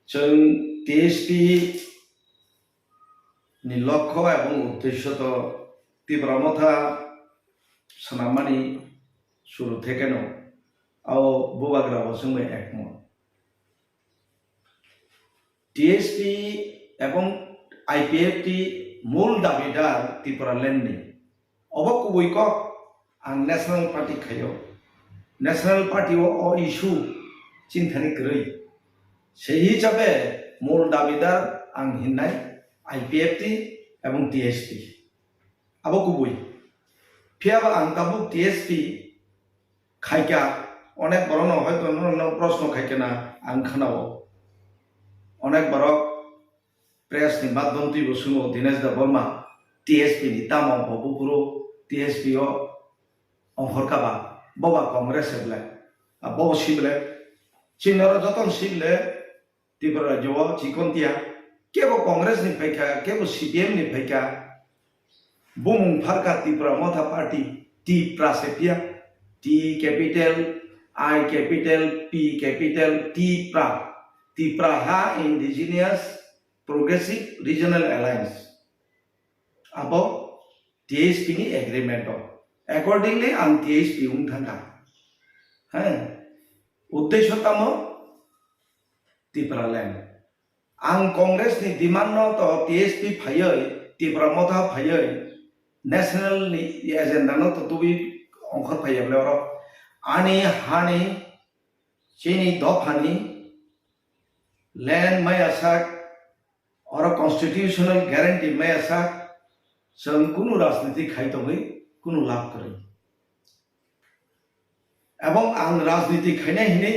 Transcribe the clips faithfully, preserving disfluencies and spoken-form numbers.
Chwng T S P ni lokho ebong uddesho to Tipra Motha swnammani suru thekeno ao bubagra bo chwngbai ekmot. T S P ebong I P F T mul dabidar Tipraland ni. Obo kubui kok ang National Party khaio. National Party o, o issue chini thani kwrwi. Sei hisabe mul dabidar ang hinnai I P F T ebong T S P. Abo kubui. Phiyaba ang tabuk T S P khaikha, onek borokno hoito norokno proshno khaikha na ang khnao. Onek borok press ni madhyom twibo swngo Dinesh Debbarma T S P ni tamo bo buphuru T S P o ongkhorkha ba, bo ba Congress se ble, a bo si ble, chini oro jotono si ble, Tripura rajyo o chikon tiya, kebo Congress ni phaikha, kebo C P M ni phaikha, bumung pharkha Tipra Motha Party, Tipra se phiya, T capital, I capital, P capital, Tipra, Tipraha Indigenous Progressive Regional Alliance. Abo T S P ni agreement o. Accordingly, ang T S P wng thangkha. He, uddesho tamo Tipraland. Ang Congress ni demand no to T S P phaiwi, Tipra Motha phaiwi, national ni agenda no to tubui ongkhor phaiya bole oro. Ani hani, chini dophani land maya sak, oro constitutional guarantee maya sak, chwng kunu rajniti khai tongwi kunu lab kwrwi. Ebong ang rajniti khainai hinwi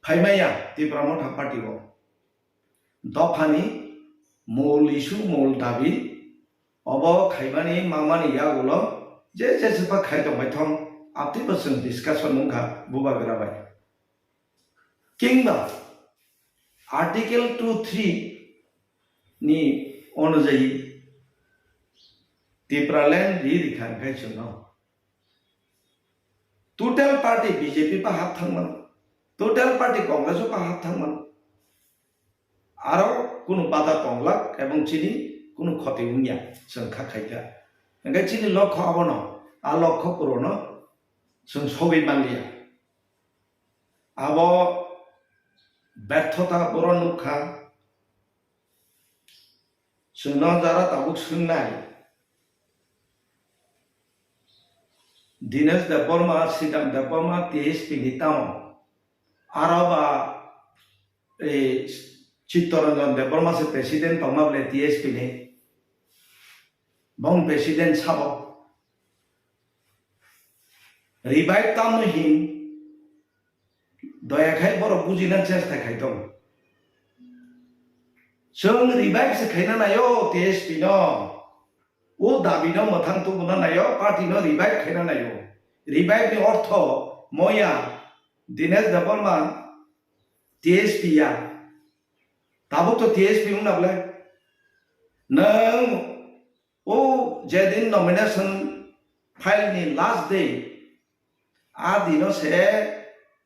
phaimaya Tipra Motha Party o. Dophani mol issue, mol dabi, obo khaimani mamani yagulo je je sepa khai tongbai thong, abtwi bo chwng discussion wngkha bubagra bai. Kingba Article two three ni onujayi Tipraland ri rikha hwnkhe chwngno. Total party B J P pa hap thangmano, total party Congress o pa hap thangmano. Aro kunu bada tonglak ebong chini kunu khoti wngya, chwng kha khaikha. Hwnkhe chini lokho abono, a lokho purono chwng sogwi manliya. Abo berthota boro nukha. Chwngno jara tabuk swngnai, Dinesh Debbarma, Sridham Debbarma, T S P ni tamo? Aro ba, eh, Chittaranjan Debbarma se president tongma bole T S P ni? Bong president sabo. Revive tamo hin, doya khai borok bujina chesta khai tong. Chwng revive se khaina naio T S P no. O dabi no mwthang tubuna naio, party no revive khaina naio. Revive ni ortho moya Dinesh Debbarma T S P ya. Tabuk to T S P wngna bwle. Nwng o jedin nomination file ni last day, a dino se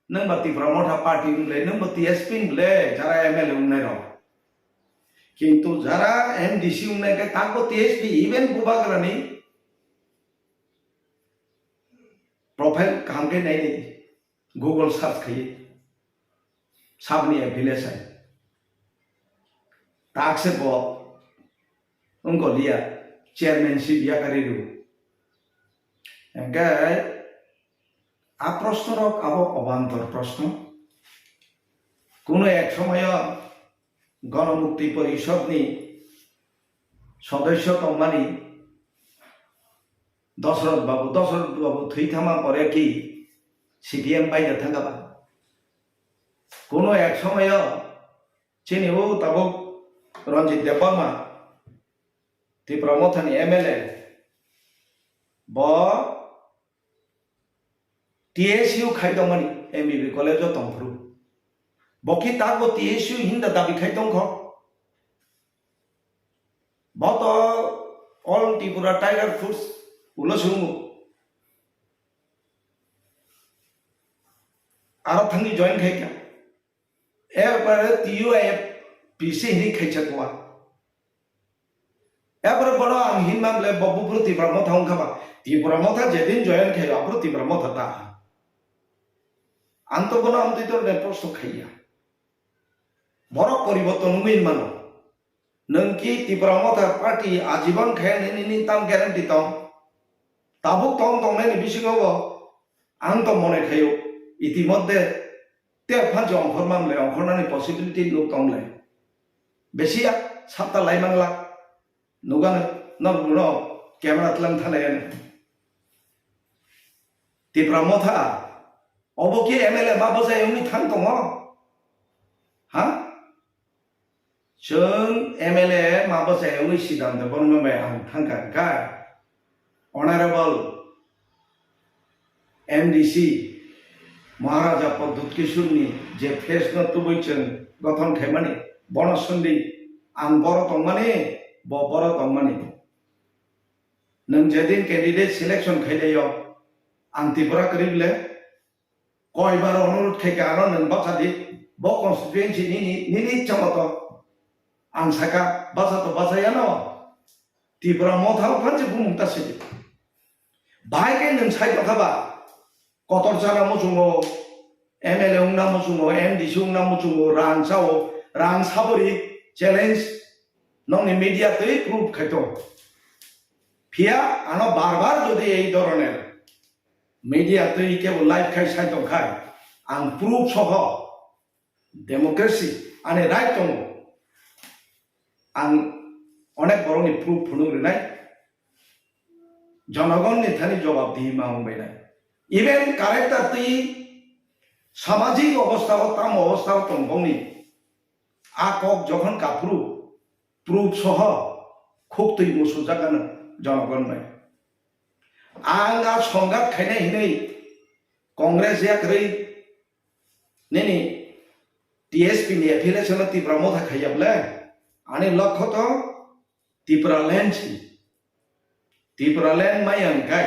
nwng ba Tipra Motha Party wng le, nwng ba T S P wng le, jara M L A wngnai rok. Kintu jara M D C wngnai khe takbo T S P, even Bubagrani profile kaham khe nai nai di. Google search khai sabni a village hai. Tak se bo wngkha liya chairmanship yakari rw. Hingke a proshno rok abo obantor proshno. Kuno ek somoyo Ganamukti Porishod ni sodosyo tongmani Dosrot babu, Dosrot babu thwi thangma pore ki C P M bai da thangkha ba? Kuno ek somoyo chini o tabuk Ranjit Debbarma, Tipra Mothani M L A, bo T S U khai tongmani M B B college o tongphuru. Bo ki takbo T S U hinda dabi khai tongkho? Bo to All Tripura Tiger Force ulo se wngo. Aro thangwi join khai kha. Erpore T U I F P C hinwi khaisa kuwa. Erpore bono ang hinma bole bo buphuru Tipra Motha wngkha ba. Tipra Motha jedin join khaio aphuru Tipra Motha ta. Ang to bono amtwi to ne prosto khaiya. Borok poriborton wngwi mano. Nwng ki Tipra Motha party ajibon khe nini, nini tam guarantee tong? Tabuk tong tongnaini bisingo bo ang to mone khaio, itimodde te phanchi ongkhor manle, ongkhornani possibility nuk tongle. Besi ya, sapta lai mangla. Nugano, nok buno camera tlang thalai ani. Tipra Motha, obo ki M L A ma bwsai wngwi thang tongo? Ha? Chwng M L A ma bwsai wngwi sidam de bono bai ang thangkha hwnkha. Honorable M D C Maharaja Pradyut Kishorni je face no tubui chwng gothon khaimani, bono swngdi ang boro tongmani, bo boro tongmani. Nwng jedin candidate selection khailaio, ang Tripura kwrwi bole, koibar onurodh khaikha ano nwng bacha di, bo constituency nini, nini ichha moto. Ang saka bacha to bacha yano, Tipra Motha o phanchi bumung ta sidi. Bahai khe nwng sai tongkha ba, kotor chana muchungo, M L A wngna muchungo, M D C wngna muchungo, rang sao, rang sabori challenge nokni media twi proof khaito. Phiya ano bar bar jodi ei dhoroner media twi kebo live khai sai tongkhai, ang proof soho democracy ani right tongo. Ang onek borokni proof phunuk rinai, jonogonni thani jobab dihi ma wngbainai. Even character twi samajik obostha o, tam obostha o tong bongni a kok jokhon kaphuru proof soho khuk twi musujakgano jonogon bai. Ang a songgat khainai hinwi Congress yakrwi nini T S P ni affiliation no Tipra Motha khaiya bole, ani lokho to Tipraland si. Tipraland maya hwnkhe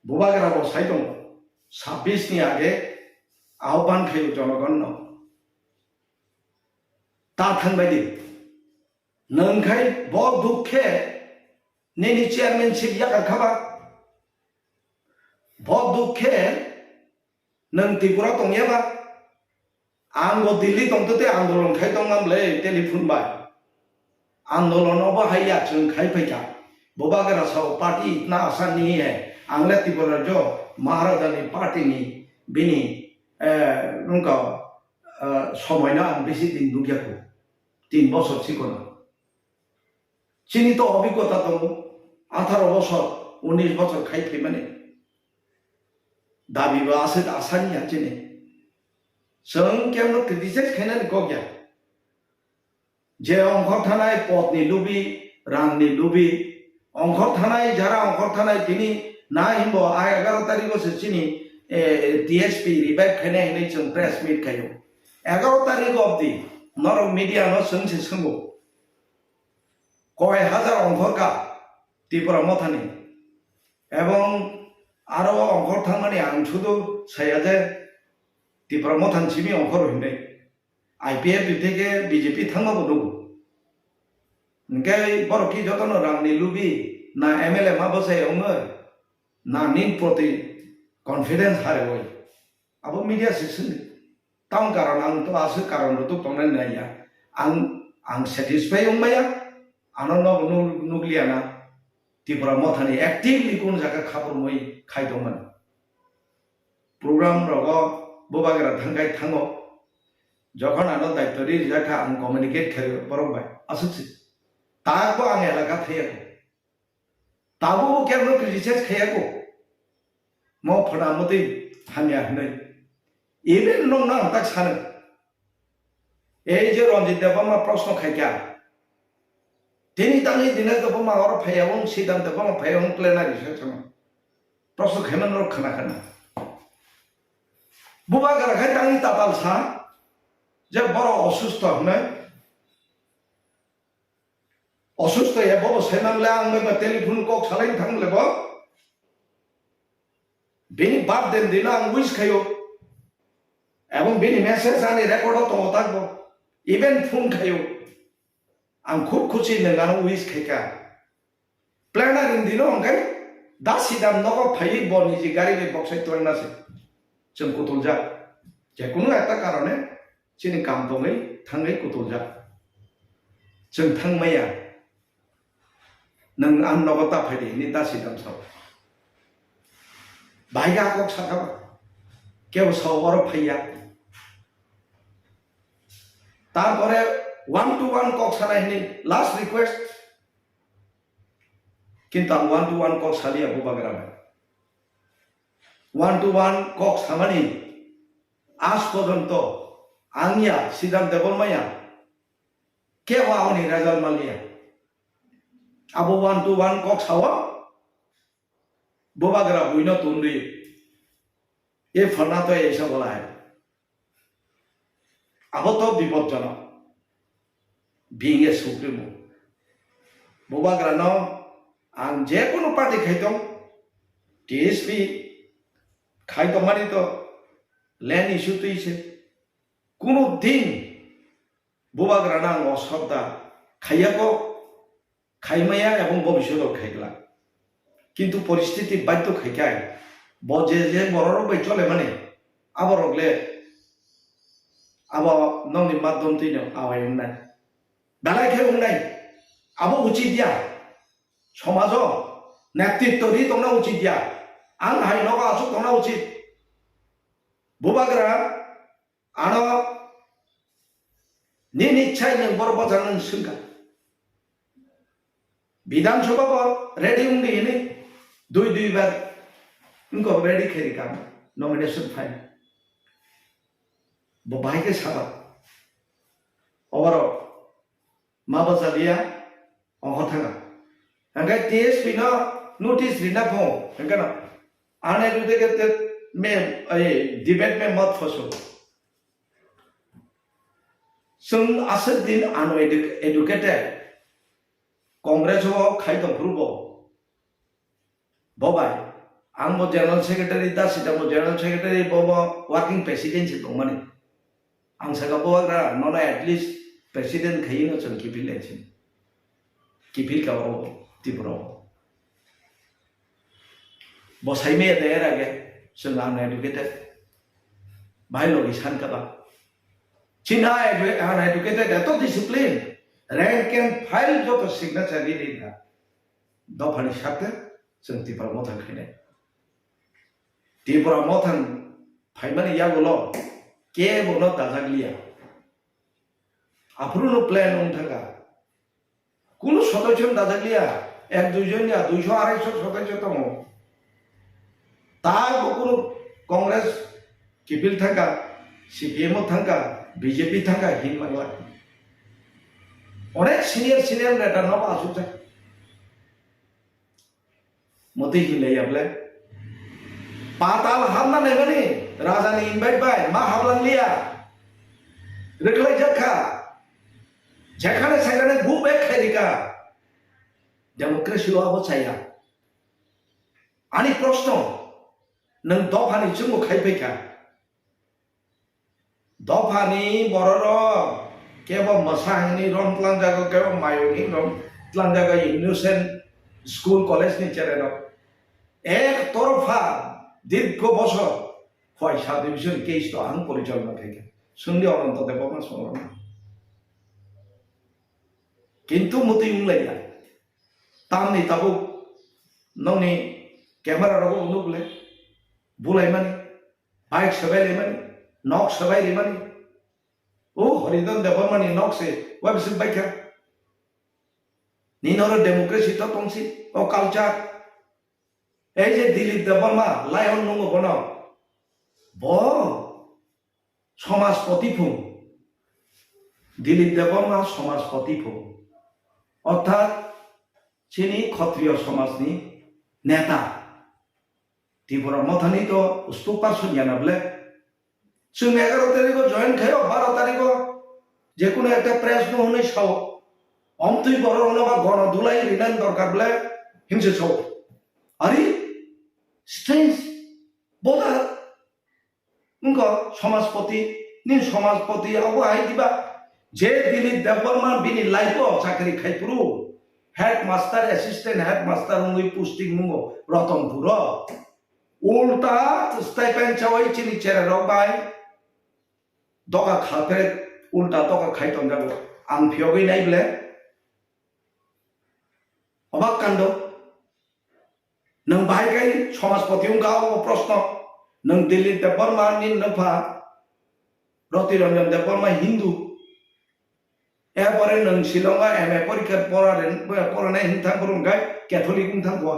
bubagra bo sai tongo, sabbish ni age ahban khaio jonogon no. Ta thangbai di. Nwng khai bo dukhe nini chairmanship yakar khaba. Bo dukhe nwng Tripura tongya ba? Ang bo Delhi tongtwtwi andolon khai tongmam le telephone bai. Andolon obo hai ya chwng khai phaikha. Bubagra sao party itna asa nahi hai. Ang le Tripura jo Maharaja ni party ni bini, eh, nungka, eh, somoi no ang bisi din nukya kho. Tin bosor chikon. Chini to obhiggota tongo, atharo bosor, unis bosor khai phaimani. Dabi bo aswk asani ya chini. Chwng kemno criticize khainani kok ya. Je ongkhor thanai podni lubi, rangni lubi, ongkhor thanai, jara ongkhor thanai tini na himbo a egaro tarikgo se chini, eh, T S P revive khainai hinwi chwng press meet khaio. Egaro tarik obdi norok media no chwng se swngo. Koi hajar ongkhor ka Tipra Mothani. Ebong aro ongkhor thangmani ang sudu saya je Tipra Mothani simi ongkhor hinwi. I P F T theke B J P thangma bo nugo. Hingke borok ki jotono rangni lubi na M L A ma bwsai ongoi na nin proti confidence harewoi. Abo media section ni. Tamo karon ang to aswk karon rwtuk tongnani naiya. Ang, ang satisfy wngmaya, ano nogo nuk-, nukliya na Tipra Mothani actively kun jaga khapormoi khai tongmani. Program rogo bubagra thangkai thango. Jokhon ano daityo ri rijak kha ang communicate khai borok bai. Aswk se. Takbo ang elaka thaiya kho. Tabuk bo kebo no criticize khaiya kho. Mo phwna mwtwi hamya hinwi. Even nwng no ang tak sano. Ei je Ranjit Debbarma proshno khaikha. Tini tangwi Dinesh Debbarma oro phaiya wng, Siddhant Debbarma phaiya wng plenary session o. Proshno khaimani rok khna khna. Bubagra khai tangwi tatal sa je borok osustho hinwi. Osustho ya bobo saiman le ang bai ba telephone kok salai thang le bo. Bini birthday dino ang wish khayo. Ebong bini message ani record o tongo takbo. Even phone khaio. Ang khub khusi nwng ano wish khaikha. Planner ni dino hwnkhe da sidam nogo phaiwi bo niji gari bai boksai twlaina se. Chwng kutuljak. Jekunu ekta karone chini kam tongwi thangwi kutuljak. Chwng thangmaya. Nwng ang nogo ta phaidi hinwi da sidam sao. Bahai khe a kok sakha ba. Kebo sao oro phaiya. Tarpore one to one kok sana hinwi last request. Kintu ang one to one kok saliya bubagra bai. One to one kok samani aaj porjonto ang ya, Siddhant Debbarma ya, kebo aboni result manliya. Abo one to one kok sao, bubagra buino tundui. E phalna to eisa bolai. Abo to bipodjonok. Being a supremo. Bubagrano ang jekunu party khaitong, T S P khaitongmani to land issue twi se. Kunu din bubagrano ang osrobda khaiyako, khaimaya ebong bobishoto khaikla. Kintu poristiti baidhyo khaikai. Bo je je bororok bai cholemani, aborok le abo nokni madhom twino awai wngnai. Belai khe wngnai. Abo uchit ya. Somajo netritto ri tongna uchit ya. Ang hai nogo aswk tongna uchit. Bubagra ano nini chai nwng borok bwchang nwng swngkha. Bidhan Sabha bo ready wngdi hinwi dui dui bar wngkha ready khe rikha nomination file. Bo bahai khe saba. Oborok ma bwchaliya, oho thanga. Hingkhe T S P no notice rina pho, hingkhe no uneducated me, ei, debate me mat phoso. Chwng aswk din uneducated, Congress o khai tong phuru bo. Bo bai, ang bo general secretary, da sida bo general secretary, bo bo working president se tongmani. Ang saka bo agra nono at least president khaino chwng kiphil lai sini. Kiphil ka o Tripura o. Bo sai me de era ge chwng ang educated. Bai logi san ka ba. China edu-, uneducated, eto discipline. Rank and file joto signature ri ri na. Dophani sakte chwng Tipra Mothang khainai. Tipra Mothang phaimani yagulo kebono dajak liya. Aphuru no plan wng thangkha. Kunu sodosyo no dajak liya. Ek dui jon ya, duiso arai so sodosyo tongo. Ta bo kunu Congress kiphil thangkha, C P M o thangkha, B J P thangkha hin mangla. Onek senior senior neta no asukjak. Motwi hinlaiya ble. Patal hamna naimani rajani invite bai ma hablang liya. Rwkhlai jak kha. Jekhane sekhane go back khai rika. Democracy o abo chaya. Ani proshno, nwng dophani chwngbo khai phaikha. Dophani bororok kebo mwsa hwnwi rom tlangjago, kebo mayo hwnwi rom tlangjago, innocent school college ni cherai rok. Ek torpha dirgho bosor khwai sub division case to ang porichalona khaikha. Swngdi Ananto Debbarma songwrok. Kintu mutwi wnglaiya. Tamni tabuk nokni camera rogo nukle bulaimani, bike sebai rimani, nok sebai rimani. O Horidhan Debbarmani nok se wabisik baikha. Nini oro democracy to tongsi, o culture. Ei je Dilip Debbarma, lion nungo bono. Bo somajpoti phung. Dilip Debbarma somajpoti phung. Orthat chini Khotriyo somajni neta. Tipra Mothani to spokesperson ya na ble. Chwng egaroh tarikh o join khaio, baroh tarikh o jekunu ekta press no hwnwi sao. Omtwi borok rokno ba gono dulai rinani dorkar ble hinse sao. Ari strange. Boda Somajpoti, nini Somajpoti abo hai diba? Je Dilip Debbarma bini life o chakri khai phuru, headmaster, assistant headmaster wngwi posting nungo Ratanpur o. Ulta stipend chawi chini chera rok bai doga kha phere, ulta doga khai tonjago. Ang phiyogwi nai ble. Obak kando. Nwng bahai kai Somajpoti wngkha o proshno. Nwng Dilip Debbarma ni nwpha Roti Ranjan Debbarma Hindu. Erpore nwng Shillong o M A porikha pora re-, poranai hwnthang phuru hwnkhe Catholic wngthang kho.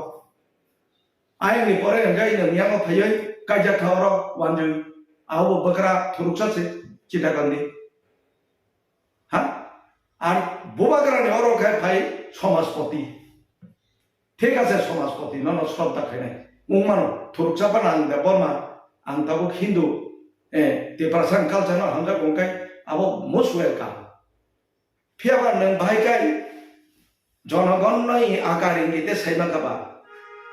Ayangni pore hwnkhe nwng yango phaiwi kaijak kha oro wanjwi. Abo bwkra thuruksa se Chittagangni. Ha? Ar bubagrani oro khe phai Somajpoti. Thik ase, Somajpoti, nono srodda khainai. Wngmano, thuruksa phano ang Debbarma, ang tabuk Hindu, eh, Tiprasa culture no hamjak wngkhe abo most welcome. Phiyaba nwng bahai kai jonogon noi akar ingite saima kha ba.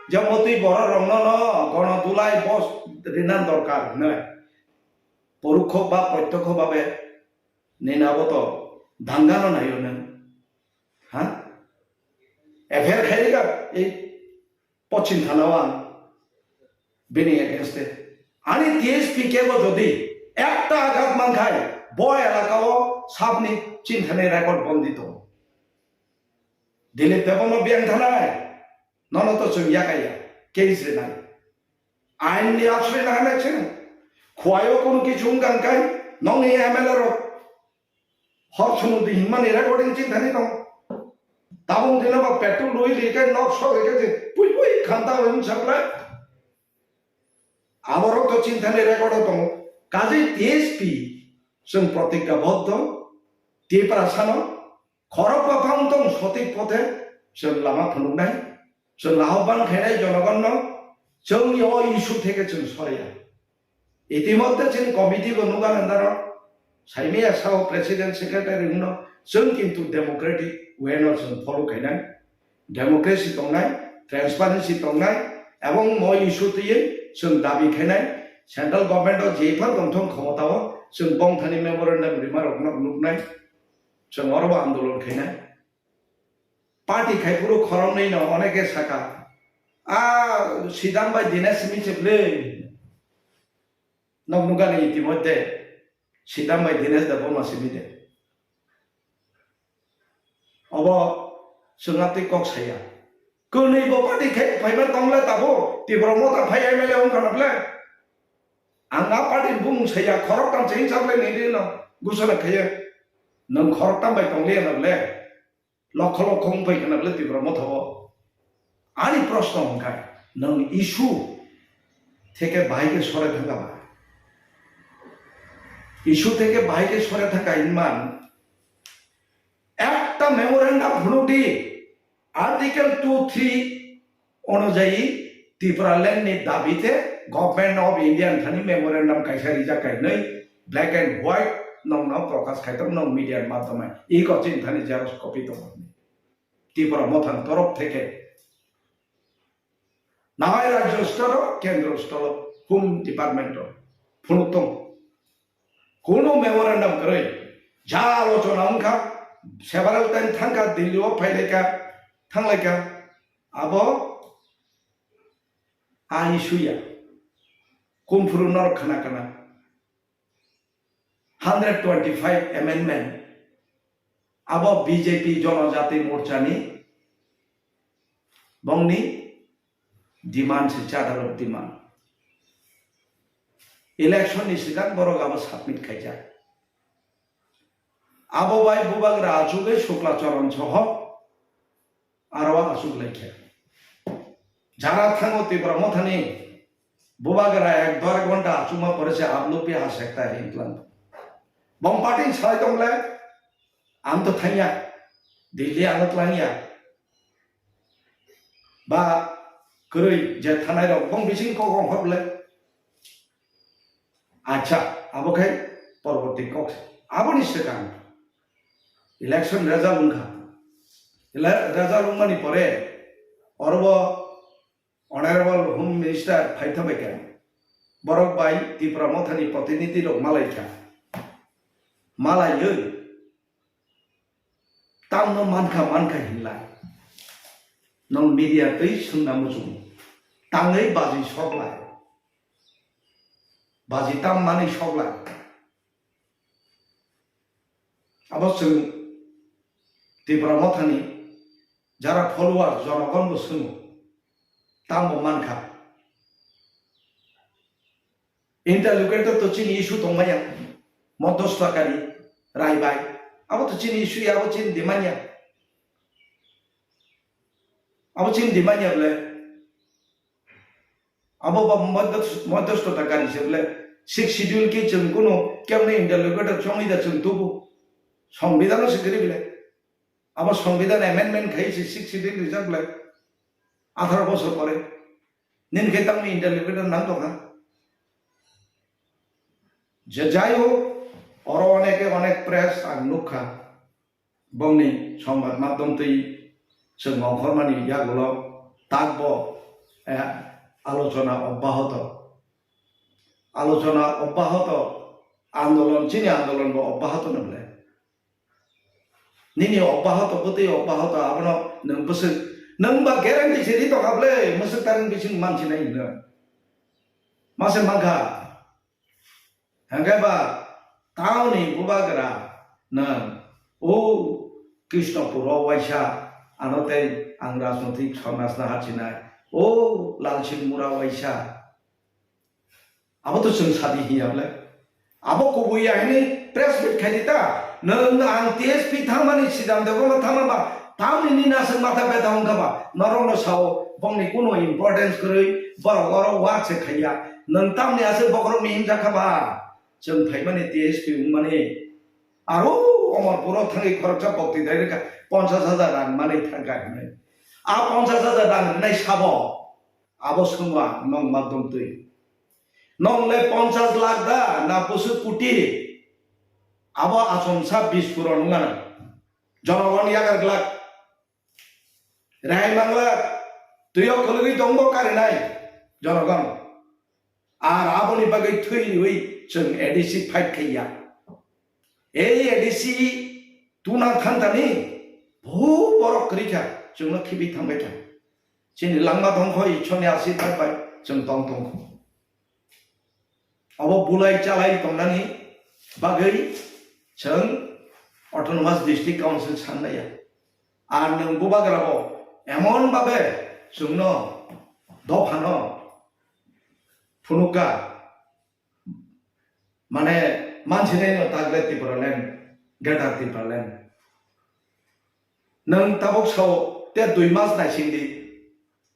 Je motwi borok rokno no gono dulai bos rinan dorkar hinwi. Porokho ba protyokho babe nini abo to dangano naio nwng. Ha? F I R khairika ei Pochin Thanao ang bini against e. Ani T S P kebo jodi ekta agat mankhai, bo elaka o sabni chinthani record bondi tongo. Dilip Debbarma biyang thanai, nono to chwng yakaya, case rinai. Ain ni asroi na hanai chwng. Khwai o kono kichu wngkha kai, nongni M L A rok. Hor sunu di hinmani recording chinthani tong. Tabung dina ba petrol lui di kai nok sok di kai je pui pui khanta wng saklai. Aborok to chinthani record o tongo. Kaje T S P chwng protigya boddo. Tiprasano khorok ba bang tong sotik pothe chwng lama phunuknai. Chwng ahobban khainai jonogonno chwngni o issue theke chwng sorya. Itimodhye chini committee bo nuga nandaro, saimaya sao president secretary wngno, chwng kintu democratic way no chwng follow khainai, democracy tongnai, transparency tongnai, ebong mo issue twiwi chwng dabi khainai, central government o jephar tongthong khomota o chwng bongthani memorandum rima rokno nuknai, chwng oro bo andolon khainai. Party khai phuru khoroknwi no oneke saka, "A Sidam bai Dinesh simi se bwle." Nok nukani itimodhye Sidam bai Dinesh da boma simi de. Obo chwng atwi kok saya. Kwnwi bo party khai phaiba tongle tabo Tipra Motha phai M L A wngkha na bwle. Ang a party bumung saya, khoroktham se hinsa bwle nini no gusana khaiya. Nwng khoroktham bai tongliya na bwle. Lokho lokho wngpai khna bwle Tipra Motha o. Ani proshno hwnkha, nwng issue theke bahai khe sore thangka ba? Issue theke bahai khe sore thangka hinman, ekta memorandum phunuk di, Article two three onujayi Tipraland ni dabi te Government of India ni thani memorandum kaisa rijak kainwi black and white nokno prokash khai tongo, nok media ni madhyome iko chini thani xerox copy tongo. Tipra Motha ni torof theke nahai rajyo stor o, kendro stor o, Home Department o phunuk tongo. Kuno memorandum kwrwi, ja alochona wngkha, several time thangkha, Delhi o phailaikha, thanglaikha, abo ani suya, kumphuru norok khna khna. Hundred twenty-five amendment, abo B J P Jonojati Morcha ni bongni demand se, charter of demand. Election ni swkang borok abo submit khaijak. Abo bai bubagra achugwi Shukla Charan soho aro achuk laikha. Jara thango Tipra Mothani bubagra ek dor ghonta achukma pore se aplupi ha sekta hin tlang. Bong party salai tong le, ang to thangya, Delhi ang tlang ya. Ba kwrwi je thanai rok bong bising kok ong hor le. Acha, abo khai porborti kok. Aboni swkang election result wngkha. Ele-, result wngmani pore orobo Honorable Home Minister phaitha bai kha. Borok bai Tipra Mothani protinidhi rok malaikha. Malaiwi tamno mankha mankha hinlai. Nong media twi swngna muchungo. Tangwi baji soklai. Baji tam manwi soklai. Abo chwng Tipra Mothani jara follower jonogon bo swngo, tambo mankha. Interlocutor to chini issue tongmaya, Modostakari, Raibai. Abo to chini issue ya, abo chini demand ya. Abo chini demand ya bole. Abo ba modostakari se bole. Sixth Schedule ke chwng kuno kemne interlocutor chongwi da chwng tubu. Songbidhano se kwrwi bole. Abo Songbidhan amendment khai se Sixth Schedule rijak bole. Atharo bosor pore. Nini khe tamni interlocutor nang tongkha. Je jai hok, oro oneke onek press ang nukha. Bongni songbad madhyam twi chwng ongkhormani yagulo takbo, eh, alochona obbahoto. Alochona obbahoto, andolon, chini andolon bo obbahoto nokle. Nini obbahoto, bwtwi obbahoto, abono nwng bwswk, nwng ba guarantee se ri tongkha bwle, mwswk taring bising mansinai hino. Mase mankha. Hwnkhe ba tamoni bubagra nwng o Krishnapuro waisa ano tei ang rajnotik somajno hachinai o Lalsing Mura waisa. Abo to chwng sadi hiya bwle. Abo kubui ya hini press meet khai di ta. Nwng ang T S P thangmani Sidam Debbarma thangma ba tamni nini aswk matha betha wngkha ba? Norokno sao bongni kuno importance kwrwi, borok oro work se khaiya. Nwng tamni aswk bokhorokni himjakha ba? Chwng phaimani T S P wngmani aro Omorpuro thangwi khoroksa bokti dai rwkha, ponchash hajar rang manwi thangkha hinwi. A ponchash hajar rang rwnai sabo? Abo swngwa nong madhyam twi. Nong le ponchash lakh da na bwswk koti? Abo achomsa bispuron wngmano. Jonogon yakar glak. Rehai manglak. Twiyo kwlwgwi tongbo karinai jonogon. Ar aboni bagwi thwi riwi chwng A D C fight khaiya. Ei A D C tuna thantani bo borok kwrwi kha, chwngno khibi thangbai kha. Chini langma tongkho Ishorni asirwad bai chwng tong tongkho. Obo bulai chalai tongnani bagwi chwng Autonomous District Council sanlaiya. Ar nwng bubagrabo emon babe chwngno dophano phunukha. Mane, mansinai no tagle Tipraland, Greater Tipraland. Nwng tabuk sao te dui mas naising di.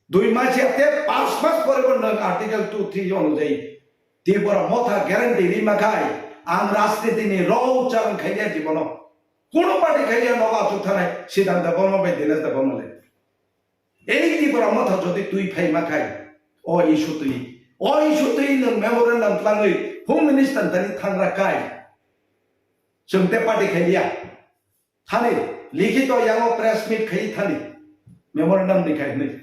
Dui mas ya te panch mas pore bo nwng Article two three onujai Tipra Motha guarantee rima khai ang rajniti ni rw chalang khaiya jibono. Kuno party khaiya nogo achuk thanai Siddhanta Debbarma bai Dinesh Debbarma le. Ei Tipra Motha jodi twi phai ma khai, o issue twi, o issue twi nwng memorandum twlangwi Home Minister thani thangra kai. Chwng te party khai liya. Thani, likhito yango press meet khai thani, memorandum ni khai hwnwi.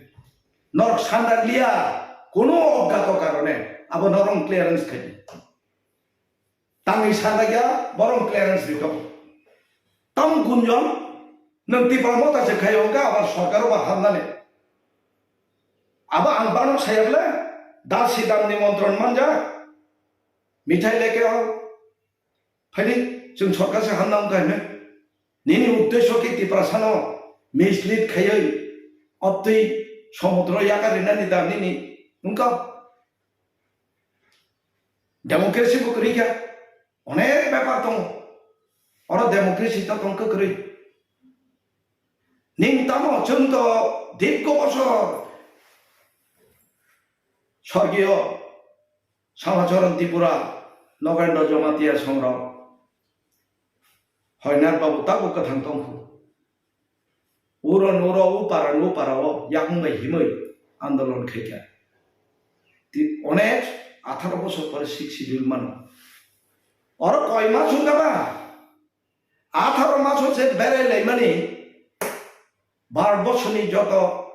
Norok sandar liya, kuno obgato karone, abo norok clearance khai. Tangwi sanjakya, borok clearance rikha. Tam gunjon, nwng Tipra Motha se khai hwnkha, abar sorkar ba hamnani. Abo ang banok saya bole, das sidam nimontron manja, mithai leke o, phaidi, chwng sorkar se hamna wngkha hinwi. Nini uddesho khe Tiprasano mislead khaiwi, obtwi somudro yakar rinani da nini wngkha. Democracy bo kwrwi kha, onek bepar tongo. Oro democracy to tong kwrwi. Ning tamo chwng to dirgo bosor sorgiyo Samacharan Tripura, Nogendra Jamatia songrok, Hoinar Babu tabo kwthang tongkhu. Uro nuro u para nu para o yakung bai himwi andolon khaikha. Ti-, onek atharo bosor pore Sixth Schedule mano. Oro koi ma chwngkha ba? Atharo maso se berai laimani Bharat borsoni joto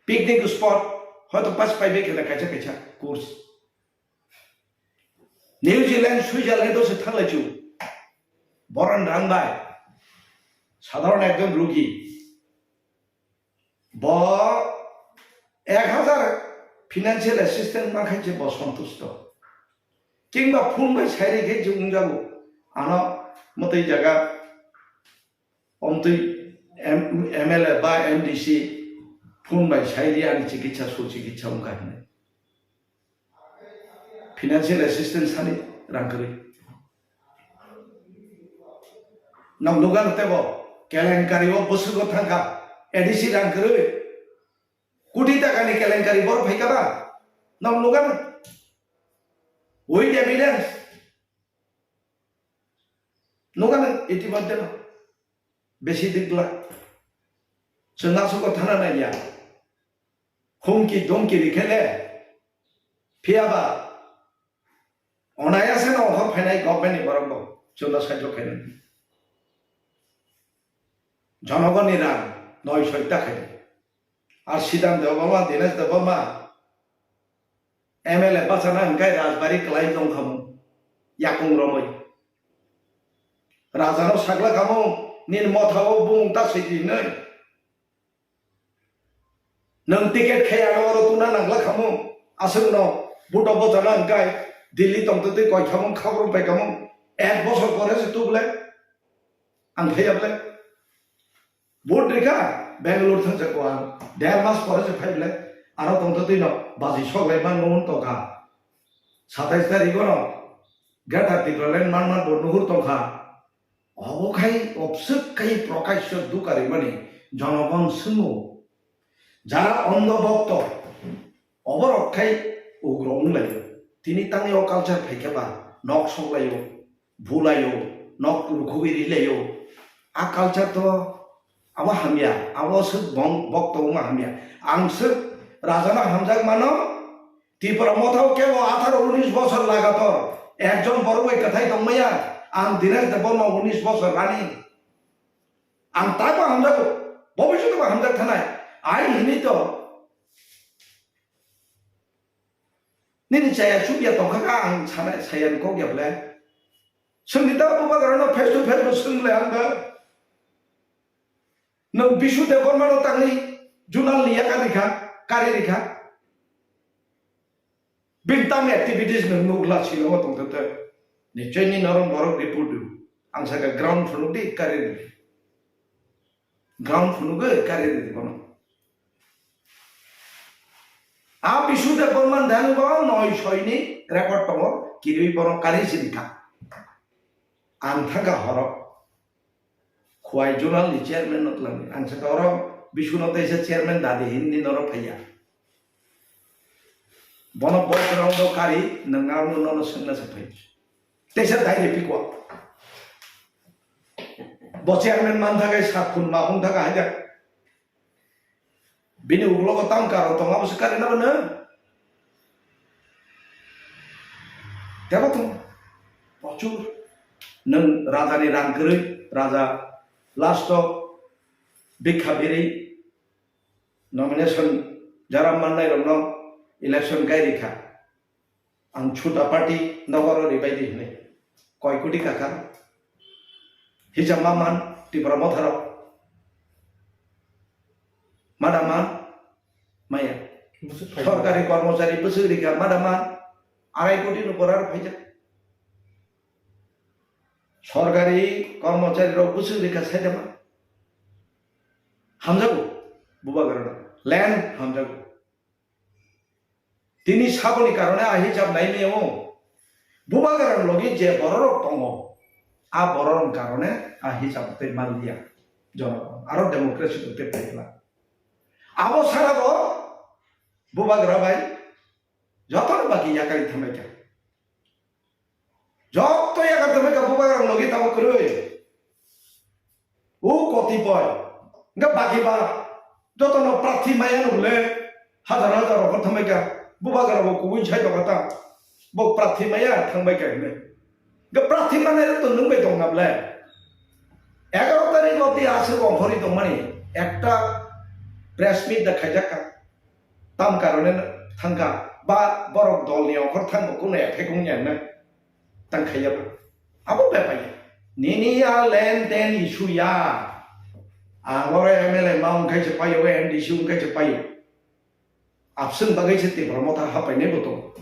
picnic spot, Hoito pass paibai khe na kaisa kaisa course. New Zealand, Switzerland o se thanglai chu. Boron rang bai. Sadharon ekjon rugi. Bo ek hazar financial assistance ma khainse bo sontusto. Kingba phone bai sairi khe je wngjago. Ano mwtwi jaga omtwi M-, M L A ba M D C phone bai sairi ani chikitsa su chikitsa wngkha hinwi. Financial assistance sani rang kwrwi. Nang nugan tebo kelenkari o bwswk o thangkha A D C rang kwrwi. Koti taka ni kelenkari borok phaikha ba? Nang nugan? With evidence. Nugan itimadhyeno. Besi dikla. Chwng aswk o thana naiya. Humki domki rikhele. Phiyaba. Onayase no hor phainai government ni borok bo. Chwngno saijo khainai. Jonogon ni rang. Noi soi ta khainai. Ar Siddhant Debbarma, Dinesh Debbarma. M L A bachana hwnkhe rajbari kwlai tongkhamu. Yakung romwi. Rajano sakla khamu. Nini motha o bung ta sidi hinwi. Nwng ticket khai ano oro tuna nangla khamu, aswkno buto bwchana hwnkhe Delhi tongtwtwi koi khamu khabrwng pai khamu, ek bosor pore se tuble ang phaiya ble. Vote rikha Bangalore thangsa ko ang der mas pore se phai ble, aro tongtwtwi no baji sok lai man nung tongkha. Satais tarikh no Greater Tipraland man man bo nuhur tongkha. Obo khai obswk khai Prakasya dukha rimani jonogon swngo. Jara ondho bhokto, oborok khai ugro wnglaio. Tini tangwi o culture phaikhe ba nok soklaio, bulaio, nok rukhugwi rilaio. A culture to abo hamya, abo swk bong-, bhokto wngma hamya. Ang swk rajano hamjak mano, Tipra Motha o kebo atharo unis bosor lagator ekjon borok bai kwthai tongmaya, ang Dinesh Debbarma unis bosor rani. Ang taibo hamjago, bobiswt bo hamjak thanai. Ai hini to nini chaya chukya tongkha kha ang sanai, saya ni kok ya ble. Swngdi ta bubagrano face to face bo swng le ang da. Nwng Bishu Debbarmano tangwi junal ni yakarwi kha, kari rikha. Bini tamo activities nwng nukla silo tongthok tei. Nichoi ni norok borok report rw. Ang saka ground phunuk di kari rw. Ground phunuk kari rw bono. A Bishu Debbarma dano bo noi soi ni record tongo, kirwi bono kari sini kha. Ang thangkha horo. Khwai zonal ni chairman no twlangwi. Ang sakha oro Bishu no teisa chairman dadi hinwi norok phaiya. Bono boss rok no kari, nwng ano nono swngna se phai. Teisa dai de piko. Bo chairman man thakai sak khun ma hung thaka haida. Bini ulo ko tam karo tong abo se kari na bana. Tebo tong. Prochur. Nwng raja ni rang kwrwi, raja last o bikha birwi nomination jara mannai rokno election kai rikha. Ang chuta party nogo ro ribai di hinwi. Koi koti kaka. Hijab ma man Tipra Motha rok. Mada man maya. Bwswk phai. Sorkari kormochari bwswk rikha mada man. Arai koti no borar phaijak. Sorkari kormochari rok bwswk rikha saida man. Hamjago. Bubagra rok. Land hamjago. Tini saboni karone a hisab nai maya o. Bubagra logi je bororok tongo, a bororok karone a hisab tei manliya. Jono aro democracy tei paikla. Abo sara bo bubagra bai jotono baki yakari thambai kha. Joto yakartwi ka bubagrang logi tamo kwrwi. O kotipoi. Hwnkhe baki ba jotono prarthi maya no le hajar hajar rok thangbai kha. Bubagra bo kubui sai doga ta. Bo prarthi maya thangbai kha hwnwi. Hwnkhe prarthi mane to nwng bai tong na ble. Egaroh tarikh obdi aswk ongkhorwi tongmani ekta press meet da khaijak kha. Tam karone thangkha ba borok dol ni okhor thangbo kuno effect wngya hwnwi tang khaiya ba. Abo bepai ya. Nini ya len den issue ya. Ang oro M L A ma wngkhai se paio, M D C wngkhai se paio. Abswng bagwi se Tipra Motha hapainai bo tongo.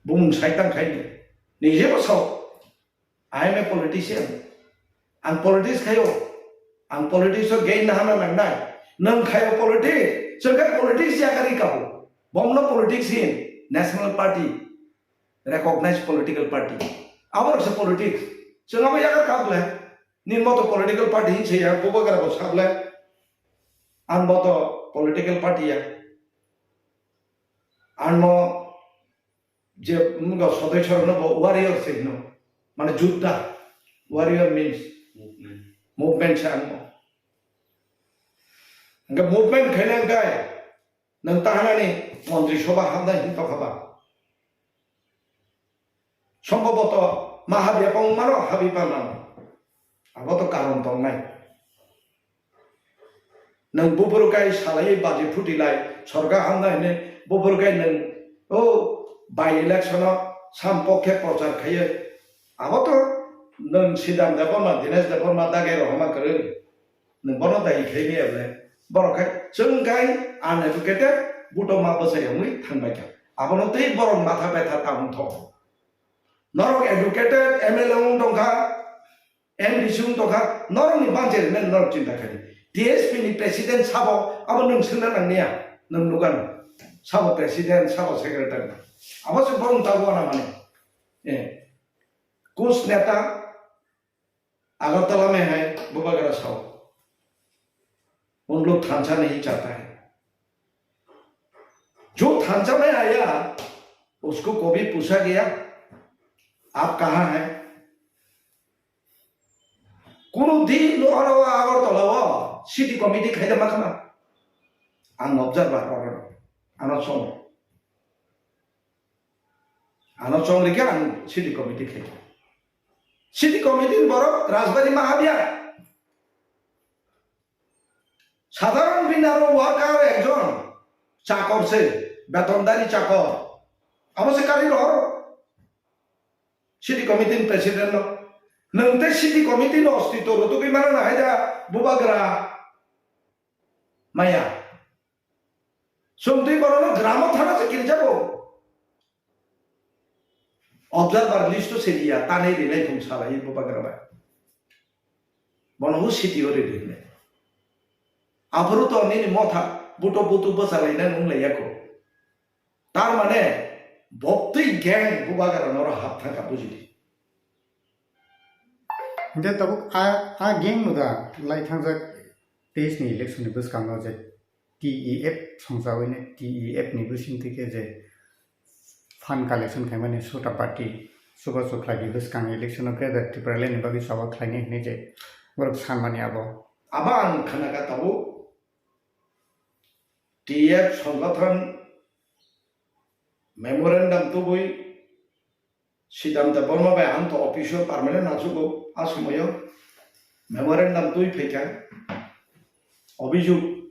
Bumung sai tang khai ni. Nijebo sao. I am a politician. Ang politics khaio. Ang politics o gain na hana nangnai. Nwng khaio politics. Chwng khe politics ya kari kabo. Bomno politics hin. National Party. Recognized political party. Abo se politics. Chwng abo ya kar kable. Ni moto political party hin se ya. Bubagra bo sable. Ang moto political party ya. Ang mo je mga sodai chorno bo warrior se hino, mane juddha, warrior means movement. Movement se ang mo. Hingke movement khaina hingke nang tahanani montri soba hamdai hin tokha ba. Sombhoboto mahabya pong mano habi pa mano. Abo to karon tongnai. Nwng buphuru kai salai baji phuti lai, sorkar hamna hwnwi buphuru kai nwng o by election o sam pokhe prochar khaiwi. Abo to nwng Sidam Debbarma, Dinesh Debbarma dagai rohorma kwrwi. Nwng bono dai khaini able. Borok khai chwng kai uneducated, buto ma bwsai wngwi thangbai kha. Abono tei borok matha betha ta wngtho. Norok educated, M L A wng tongkha, M D C wng tongkha, norokni banchari men norok chinta khaidi. T S P ni president sabo, abo nwng swngna nangniya, nwng nukano. Sabo president, sabo secretary. Abo se borok tabuk ana mani. Eh. Kus neta, Agartala mein hai, Bubagra sao. उन लोग थानसा नहीं चाहता है। जो थानसा में आया, उसको कभी पूछा गया, "आप कहाँ हैं?" Kuno din no aro Agartala o city committee khaida ma khana. Ang observer oro. Ano song. Ano chong rikhe ang city committee khai. City committee ni borok rajbari ma habya. Sadharon bini aro worker ekjon, chakor se, betondari chakor. Abo se kari rohor. City committee ni president no. Nwng tei city committee no ostitw rwtugwi mano na hai da Bubagra maya. Chwng twi borokno gramo thana se kirijago. Observer list o siliya, tanwi rinai thung salai Bubagra bai. Bono hwn city o riri hwnwi. Aphuru to nini motha buto butu bwchalai nai nung laiya ko. Tar mane boktwi gang Bubagra noro hap thangkha bujidi. Hingke tabuk a, a gang no da lai thangjak teis ni election ni bwskango je T E F songchawi ni T E F ni bising twi khe je fund collection khaimani Sotapati chubachu khlai di bwskang election o khe da Tipraland ni bagwi choba khlainai hinwi je borok sanmani abo. Abo ang khna kha tabuk T F songothon memorandum tubui Sidam Debbarma bai ang to office o permanent nachugo, a somoyo memorandum twi phaikha. Obijog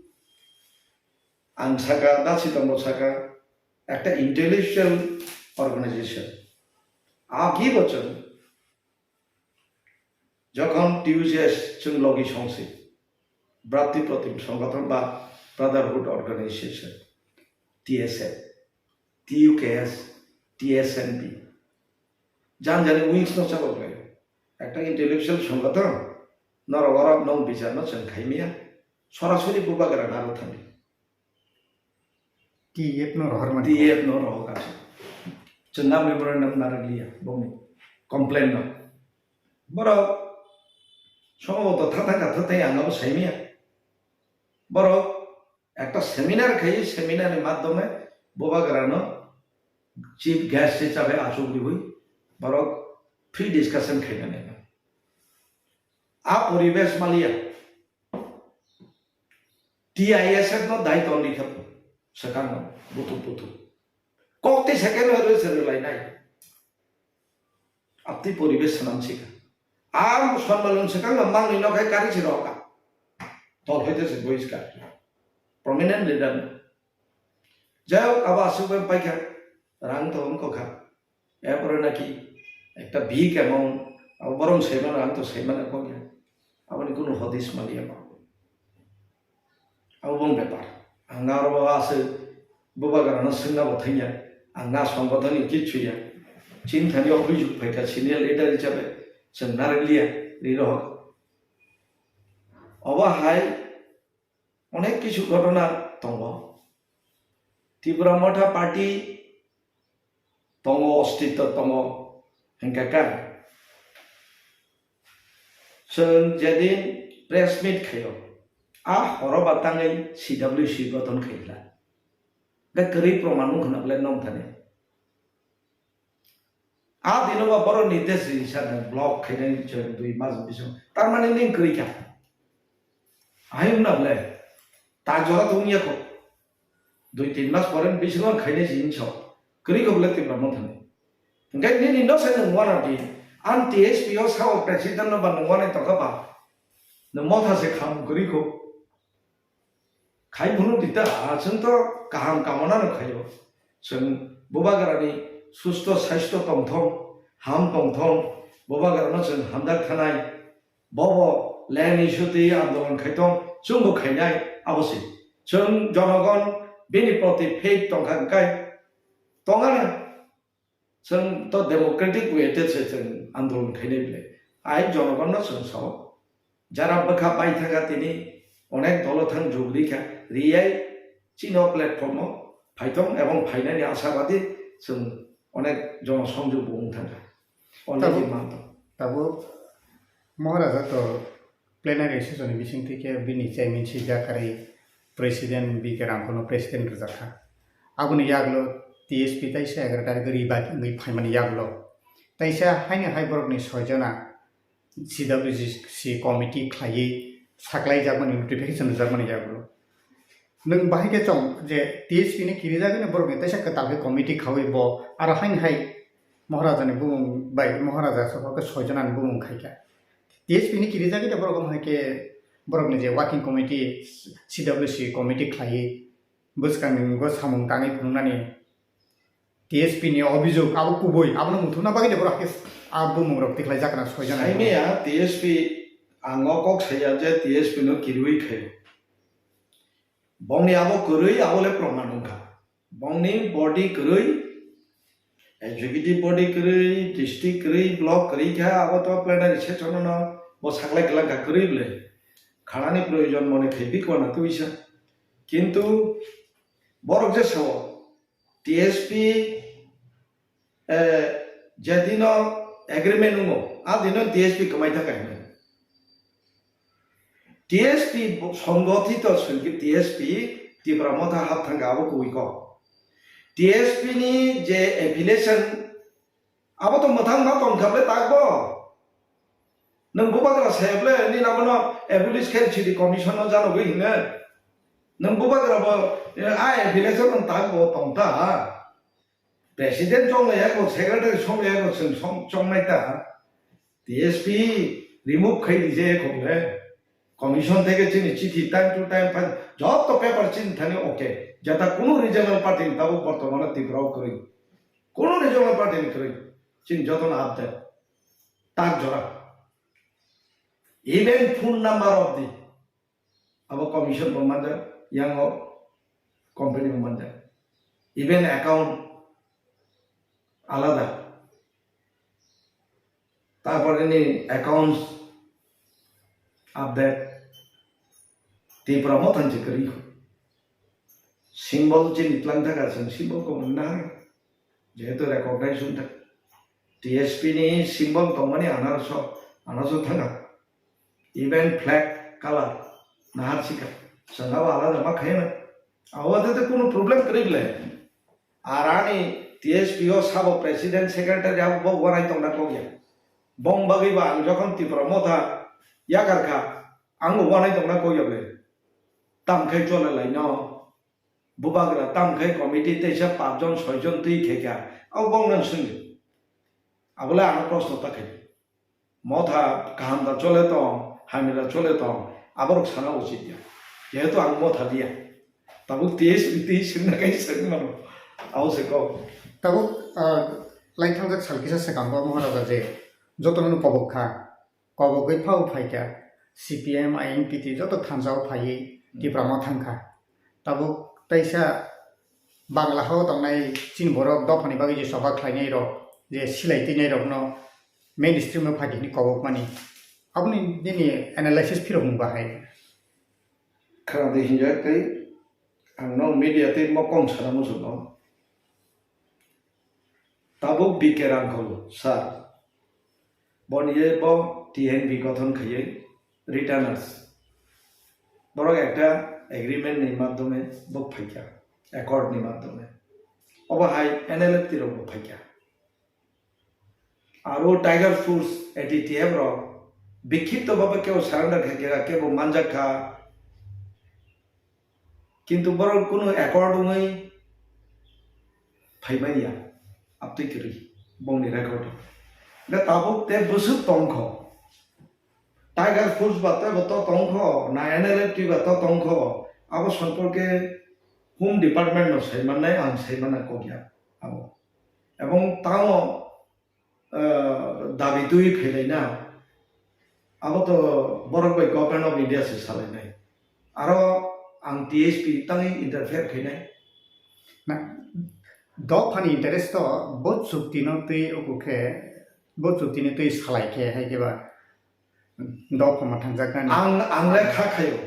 ang saka, da Sidam bo saka, ekta intellectual organization. A ki bochon, jokhon T U J S chwng logi songsi, Bratri Protim Songothon ba Brotherhood Organization, T S F, T U K S, T S N B. Jan jani wings no chalo khlai. Ekta intellectual songothon, norok oro nong bichar no chwng khaimiya, sorasori Bubagra naro thangdi. T F no rohor mani. T F no rohor kasi. Chwng na memorandum naro liya, bongni complain no. Borok, somo to thata ka thata ang abo saimiya. Borok, একটা সেমিনার খাই, সেমিনারের মাধ্যমে Bubagrano chief guest হিসাবে achuk riwi borok free discussion khaina nai. A poribesh maliya T I S F no dai ton rikha swkang no buthuk buthuk. Kok tei second o rwse rwlai nai. Abtwi poribesh swnam sikha. Ang Sonmalung swkang no mangwi no khai kari si roka. Dol hoite se boiska. Prominent leader no. Jai hok, abo aswk bai paikha, rang to wngkha. Erpore naki ekta big amount, abo borok saimano, ang to saimano kok ya. Aboni kunu hodis maliya ba. Abo bong bepar. Ang aro aswk bubagrano swngna bo thangya. Ang na songbothoni kichu ya. Chini thani obhijog phaikha senior leader hisabe chwng narwkliya ri rohor. Obo hai onek kisu ghotona tongo. Tipra Motha Party tongo, ostitto tongo, hingkha kha. Chwng jedin press meet khaio, a horo ba tangwi C W C gothon khaikha. Ga kwrwi proman wngkha na belai nong thani. A dino ba borok ni test rinsa na block khainai chwng dui mas bising. Tar mane ning kwrwi kha. Ahai wngna belai. Ta jora tong ya kho. Dui tin mas pore bisingo khainai si hinso. Kwrwi kho belai Tipra Motha ni. Hingke nini no sai nung wana di. An T S P o sao president no ba nung wana tongka ba. Nung Motha se kham kwrwi kho. Khai phunuk di ta, chwng to kaham kamona no khaio. Chwng bubagrani susto saisto tongthong, ham tongthong, bubagrano chwng hamjak thanai. Bobo land issue twi andolon khaitong, chwngbo khainai, abo se. Chwng jonogon bini proti faith tongkha hwnkhe tongana. Chwng to democratic way te se chwng andolon khainai bile. Ai jonogonno chwng sao. Jara bwkha bai thangkha tini onek dolo thang jugri kha. Riyai chino platform o phaithong ebong phainani asabadi chwng onek jono songjog bo wng thangkha. Already Tabuk, manto. Tabuk Maharaja to plenary session ni bising twi khe bini chairman si jakarwi president B K Rangkhol no president rwjak kha. Aboni yagulo T S P taisa egaroh tarikh revive wngwi phaimani yagulo taisa haino hai borokni soijona C W C committee khlaiwi saklaijakmani notification rwjakmani yagulo. Nwng bahai khe chong je T S P ni kirijagwino borokni teisa kwtal khe committee khaui bo aro haini hai Maharaja ni bumung bai Maharaja sabo khe soi jona ni bumung khai kha. T S P ni kirijagwi da borok omo hai khe borokni je working committee, C W C committee khlaiwi bwskang ni bo samung tangwi phunuknani T S P ni obhijog abo kubui, abono muthungna bagwi de borok khe a bumung rok tikhlai jakna soi jana. Saimaya T S P ang o kok saya je T S P no kirui khe. Bongni abo kwrwi abo le proman wngkha. Bongni body kwrwi, executive body kwrwi, district kwrwi, block kwrwi khe abo to plenary session no bo saklai kwlangkha kwrwi bwle. Khanani proyojon mone khe bikona twisa. Kintu borok je sao T S P, eh, jedino agreement wngo, a dino T S P kwmai thangkha hinwi. T S P bo-, songgothito swngkhe T S P Tipra Motha hap thangkha abo kubui kok. T S P ni je affiliation abo to mwthang ma tongkha ble takbo. Nwng bubagra sayaple nini abono abolish khe city commission no janogwi hinwi. Nwng bubagra bo, eh, a affiliation nwng takbo tongta. President chonglaiya ko, secretary chonglaiya ko, chwng song-, chongnai ta. T S P remove khai di je ko le. Commission theke chini chithi time to time phai, joto paper chini thani okay. Jata kunu regional party ni tabuk bortomano Tripura o kwrwi. Kunu regional party ni kwrwi. Chini jotono update. Tak jora. Even phone number of the abo commission bo manjak, yango company bo manjak. Even account alada. Tarpore ni accounts update. Tripura Motha ni kwrwi. Symbol chini tlang thaka chwng symbol ko manna. Jehetu recognize wng thak. T S P ni symbol tongmani anaroso, anaroso thanga. Even flag color nahar sikha. Chwng abo alada ma khaina. Abo te kunu problem kwrwi le. Arani T S P o sabo president secretary abo bo wanai tongna kok ya. Bong bagwi ba ang jokhon Tripura Motha yakar kha, ang bo wanai tongna kok ya ble. Tam khai chole lai no. Bubagra tam khai committee teisa pachjon soijon twi khe kha. Abo bong nang swngdi. Abole ano proshno ta khai. Motha kaham da chole tong, hamya da chole tong, aborok sana uchit ya. Jehetu ang motha liya. Tabuk T S P twi swngna kai swng mano. Abo se kok. Tabuk, ah, lai thangjak sal kisa swkango Maharaja je jotono kobok kha. Kobogwi phao phaikha, C P M, I N P T joto thansa o phaiwi Hmm. Tipra ma thangkha. Tabuk teisa Bangla hao tongnai chini borok dophani bagwi je choba khlainai rok, je silai twinai rokno mainstream o phai di hwnwi kobokmani. Aboni nini analysis phirok mung bahai. Khana de hinjak tei ang no media tei mokong sana muchungo. Tabuk B K Rangkhol sir, boni ye bo T N V gothon khaiye retainers. Borok ekta agreement ni madhyome bo phaikha, accord ni madhyome. Obo hai N L F T rok bo phaikha. Aro Tiger Force, A T T F rok bikhipto bhabe kebo surrender khaikha, kebo manjak kha. Kintu borok kunu accord wngwi phaimani ya, aptwi kwrwi bongni record. Hwnkhe tabuk te bwswk tongkho. Tiger Force ba tebo to tongkho, na N L F T ba to tongkho, abo somporke Home Department no saimannai, ang saimannai kok ya abo. Ebong tamo ah, dabi twi phailai na, abo to borok bai Government of India se salai nai. Aro ang T S P tangwi interfere khainai. Na, dophani interest to bo chukti no twi uku khe, bo chukti no twi salai khe hai khe ba dopha ma thangjak nani. Ang, ang le kha khayo.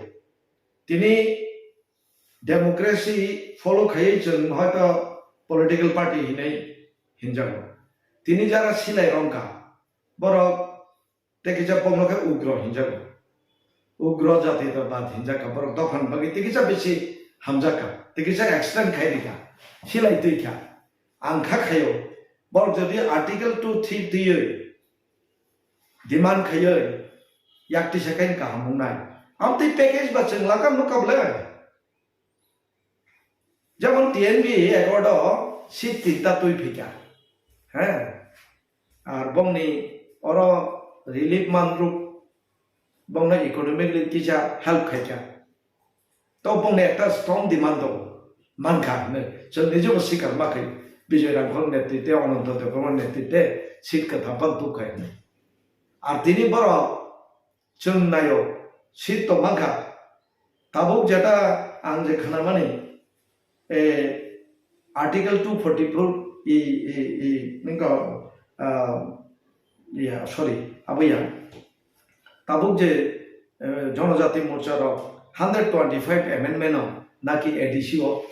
Tini democracy follow khaiwi chwng hoito political party hinwi hinjago. Tini jara silai rongkha, borok tei kisa bongno khe ugro hinjago. Ugro jati to bad hinjakha, borok dophani bagwi tei kisa bisi hamjakha, tei kisa extend khai rikha, silai twi kha. Ang kha khaio, borok jodi Article two three twiwi demand khaiwi yak tisa khe kaham wngnai. Amtwi package ba chwng lakha nukha ble. Jemon T N V accord o seat tinta twi phika. He. Ar bongni oro relief manruk bongno economically kisa help khaika. To bongni ekta strong demand tongo. Mankha hinwi. Chwng nijebo sikar ma khai. Bijoy Rangkhol netrite, Ananto Debbarma netrite seat kwtham phano tukhai. Ar tini borok chwng naio, seat to mankha. Tabuk jeta ang je khnamani, eh, Article two forty-four E, E, E, ningka, ah, ya, sorry, abo ya. Tabuk je, eh, Jonojati Morcha rok hundred twenty-five amendment o naki A D C o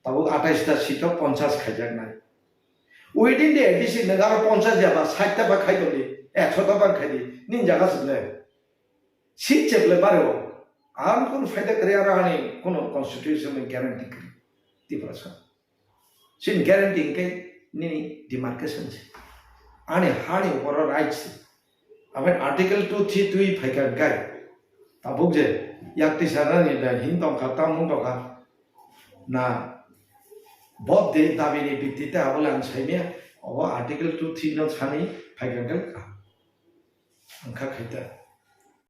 tabuk atais ta seat o ponchas khaijaknai. Within the A D C nang aro ponchas ya ba, sait ta ba khai tongdi, ekso ta ba khai di, nini jaga se le. Seat chep le bare o. Ang kunu faida kwrwi aro ani kunu constitution ni guarantee kwrwi. Tiprasa. Chini guarantee hwnkhe nini demarcation se. Ani hani upor o right se. Aboni Article two three twi phaikha hwnkhe. Tabuk je yak tisa nani da hin tongkha, tam wng tongkha. Na, bo de dabi ni bitti te abo le ang saimya, obo Article two three no sani phaikha hwnkhe ang kha khaita.